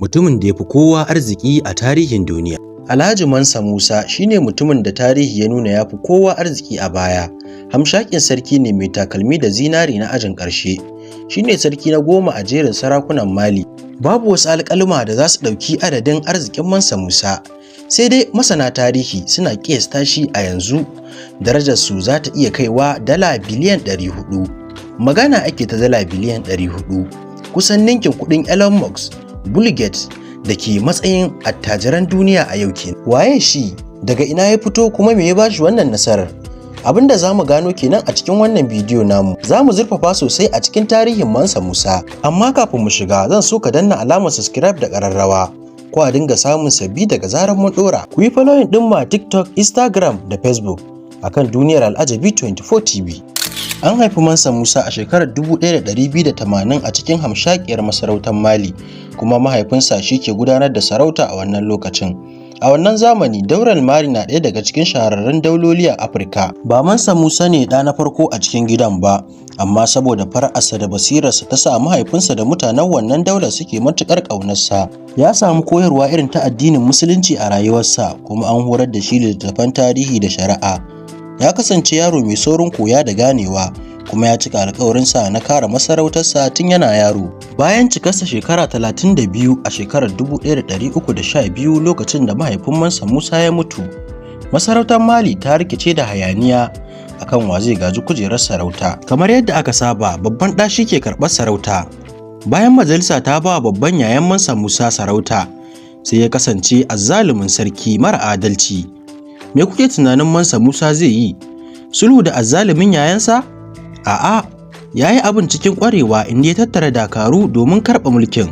Mutumin da ya fi kowa arziki a tarihin duniya. Alhaji Mansa Musa shi ne mutumin da tarihi ya nuna ya fi kowa arziki a baya. Hamshakin sarki ne mai takalmi da zinari na ajin ƙarshe. Shi ne sarki na 10 a jerin sarakunan Mali. Babu wasu alƙaluma da za su ɗauki adadin arzikin Mansa Musa. Sai dai masana tarihi suna ƙiyasta shi a yanzu darajarsu za ta iya kaiwa dala biliyan 400. Magana ake ta dala biliyan 400, kusan ninkin kuɗin Elon Musk, Bill Gates da ke matsayin attajiran duniya a yau kenan. Waye shi? Daga ina ya fito kuma me ya bashi wannan nasarar? Abin da za mu gano kenan a cikin wannan bidiyo namu. Za mu zurfafa sosai a cikin tarihin Mansa Musa. Amma kafin mu shiga, zan so ka danna alamar subscribe da ƙararrawa, ko a dinga samun sabbi daga zarar mun ɗora. Ku yi following ɗin mu a TikTok, Instagram da Facebook akan Duniyar Al'ajabi 24 TV. An haifi Mansa Musa a shekarar 1280 a cikin hamshakiyar masarautar Mali, kuma mahaifinsa shi ke gudanar da sarauta a wannan lokacin. A wannan zamani, daular Mali na ɗaya daga cikin shahararrun dauloli a Afirka. Ba Mansa Musa ne ɗa na farko a cikin gidan ba, amma saboda fara'arsa da basirarsa ta sa mahaifinsa da mutanen wannan daular suke matuƙar ƙaunarsa. Ya samu koyarwa irin ta addinin Musulunci a rayuwarsa, kuma an horar da shi littattafan tarihi da shari'a. Ya kasance yaro mai saurin koya da ganewa, kuma ya cika alkawarinsa na kare masarautarsa tun yana yaro. Bayan cikarsa shekara 32 a shekarar 1312, lokacin da mahaifin Mansa Musa ya mutu, masarautar Mali ta rikice da hayaniya akan wa zai gaji kujerar sarauta. Kamar yadda aka saba, babban ɗa shi ke karɓar sarauta. Bayan majalisa ta ba babban yayan Mansa Musa sarauta, sai ya kasance azzalumin sarki mara adalci. Me kuke tunanin Mansa Musa zai yi? Sulhu da azzalumin yayansa? A'a, ya yi abin cikin ƙwarewa, inda ya tattara dakaru domin karɓe mulkin.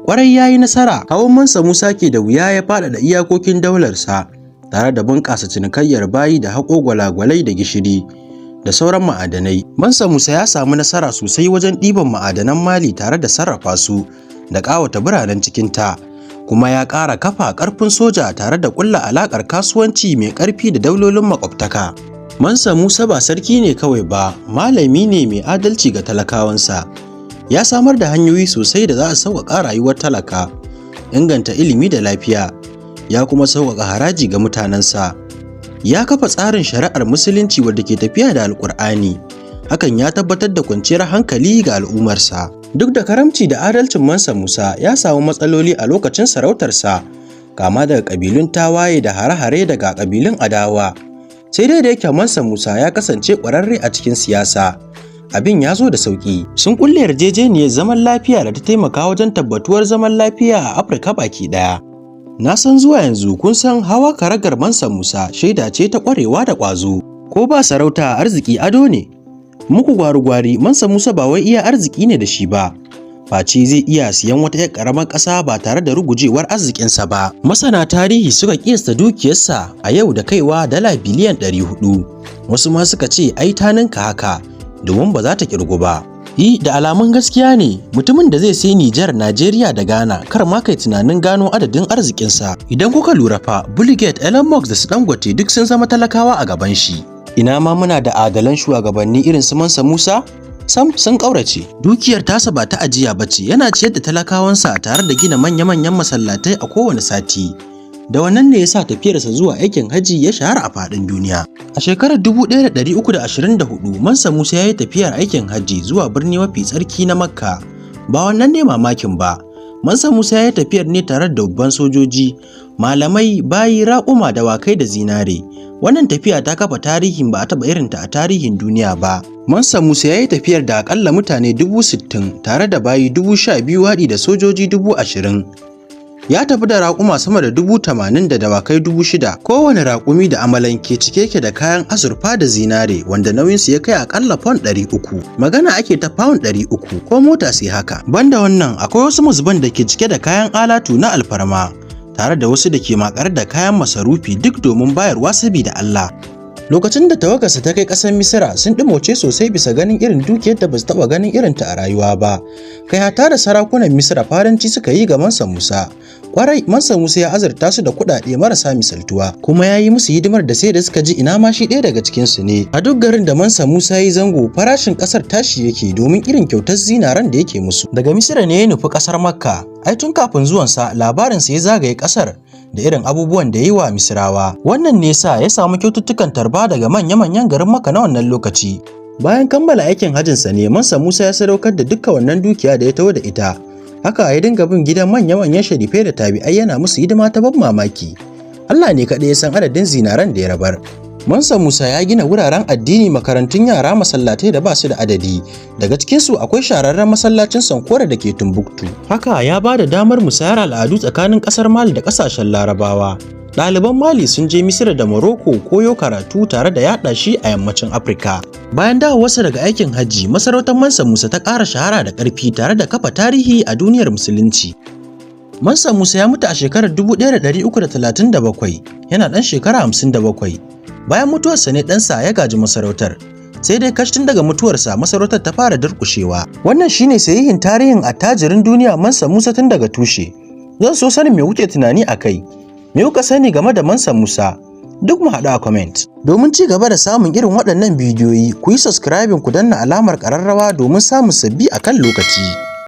Ƙwarai ya yi nasara. Hawan Mansa Musa ke da wuya ya faɗaɗa iyakokin daularsa tare da bunƙasa cinikayyar bayi da haƙo gwalagwalai da gishiri da sauran ma'adanai. Mansa Musa ya samu nasara sosai wajen ɗiban ma'adanan Mali tare da sarrafa su da ƙawata biranen cikinta. Kuma ya ƙara kafa ƙarfin soja tare da ƙulla alaƙar kasuwanci mai ƙarfi da daulolin maƙwabtaka. Mansa Musa ba sarki ne kawai ba, malami ne mai adalci ga talakawansa. Ya samar da hanyoyi sosai da za a sauƙaƙa rayuwar talaka, inganta ilimi da lafiya, ya kuma sauƙaƙa haraji ga mutanensa. Ya kafa tsarin shari'ar Musulunci wadda ke tafiya da Alƙur'ani. Hakan ya tabbatar da kwanciyar hankali ga al'ummarsa. Duk da karamci da adalcin Mansa Musa, ya samu matsaloli a lokacin sarautarsa, kama daga ƙabilun tawaye da hare-hare daga ƙabilun adawa. Sai dai da yake Mansa Musa ya kasance ƙwararre a cikin siyasa, abin ya zo da sauƙi. Sun kulle yarjejeniyar zaman lafiya da ta taimaka wajen tabbatuwar zaman lafiya a Afirka baki ɗaya. Na san zuwa yanzu kun san hawa karagar Mansa Musa shaida ce ta ƙwarewa da ƙwazo. Ko ba sarauta, arziki ado ne. Muku gwari-gwari, Mansa Musa ba wai iya arziki ne da shi ba, face zai iya siyan wata 'yar ƙaramar ƙasa ba tare da rugujewar arzikinsa ba. Masana tarihi suka kiyasta dukiyarsa a yau da kaiwa dala biliyan 400. Wasu ma suka ce ai ta ninka haka, domin ba za ta kirgu ba. Yi da alamun gaskiya ne, mutumin da zai sai Nijar, Najeriya da Ghana, kar ma kai tunanin gano adadin arzikinsa. Idan kuka lura fa, Bill Gates, Elon Musk da su Dangote duk sun zama talakawa a gaban shi. Ina ma muna da adalan shugabanni irin su Mansa Musa? Sam, sun ƙaurace. Dukiyar tasa ba ta ajiya ba ce, yana ciyar da talakawansa tare da gina manya-manyan masallatai a kowane sati. Da wannan ne ya sa tafiyarsa zuwa aikin hajji ya shahara a faɗin duniya. A shekarar 1324, Mansa Musa ya yi tafiyar aikin hajji zuwa birni mafi tsarki na Makka. Ba wannan ne mamakin ba. Mansa Musa ya yi tafiyar ne tare da dubban sojoji, malamai, bayi, raƙuma, dawakai da zinare. Wannan tafiya ta kafa tarihin ba a taɓa irinta a tarihin duniya ba. Mansa Musa ya yi tafiyar da aƙalla mutane 60,000 tare da bayi 12,000 haɗi da sojoji 20,000. Ya tafi da raƙuma sama da 80,000 da dawakai 6,000. Kowane raƙumi da amalanke cike yake da kayan azurfa da zinare wanda nauyinsu ya kai aƙalla pound 300. Magana ake ta pound 300, ko mota sai haka. Banda wannan, akwai wasu mazuban da ke cike da kayan alatu na alfarma, tare da wasu da ke makare da kayan masarufi, duk domin bayarwa sabida Allah. Lokacin da tawagarsa ta kai ƙasar Misira, sun ɗumauce sosai bisa ganin irin dukiyar da ba su taɓa ganin irinta a rayuwa ba. Kai, hata da sarakunan Misira fadanci suka yi ga Mansa Musa. Kwarai, Mansa Musa ya azurta su da kuɗaɗe marasa misaltuwa, kuma ya yi musu hidimar da sai da suka ji ina ma shi ɗaya daga cikinsu ne. A duk garin da Mansa Musa ya yi zango, farashin ƙasar tashi yake domin irin kyautar zinaren da yake musu. Daga Misira ne ya nufi ƙasar Makka. Ai tun kafin zuwansa labarinsa ya zagaye ƙasar da irin abubuwan da ya yi wa Misrawa. Wannan ne sa ya samu kyaututtukan tarba daga manya-manyan garin Makka na wannan lokaci. Bayan kammala aikin hajjinsa ne Mansa Musa ya sadaukar da dukkan wannan dukiya da ya taho da ita. Haka ya dinga bin gidan manya-manyan sharifai da tabi'ai yana musu hidima ta ban mamaki. Allah ne kaɗai ya san adadin zinaran da ya rabar. Mansa Musa ya gina wuraren addini, makarantun yara, masallatai da ba su da adadi. Daga cikinsu akwai shahararren masallacin Sankore da ke Tumbuktu. Haka ya ba da damar musayar al'adu tsakanin ƙasar Mali da ƙasashen Larabawa. Ɗaliban Mali sun je Misira da Morocco koyo karatu tare da yaɗa shi a yammacin Afirka. Bayan dawowarsa daga aikin hajji, masarautar Mansa Musa ta ƙara shahara da ƙarfi tare da kafa tarihi a duniyar Musulunci. Mansa Musa ya mutu a shekarar 1337, yana ɗan shekara 57. Bayan mutuwarsa ne ɗansa ya gaji masarautar. Sai dai kash, tun daga mutuwarsa masarautar ta fara durƙushewa. Wannan shine sahihin tarihin attajirin duniya Mansa Musa tun daga tushe. Zan so sanin me kuke tunani a kai. Me kuka sani game da Mansa Musa? Duk mu haɗu a comment. Domin ci gaba da samun irin waɗannan bidiyoyi, ku yi subscribing, ku danna alamar ƙararrawa domin samun sabbi a kan lokaci.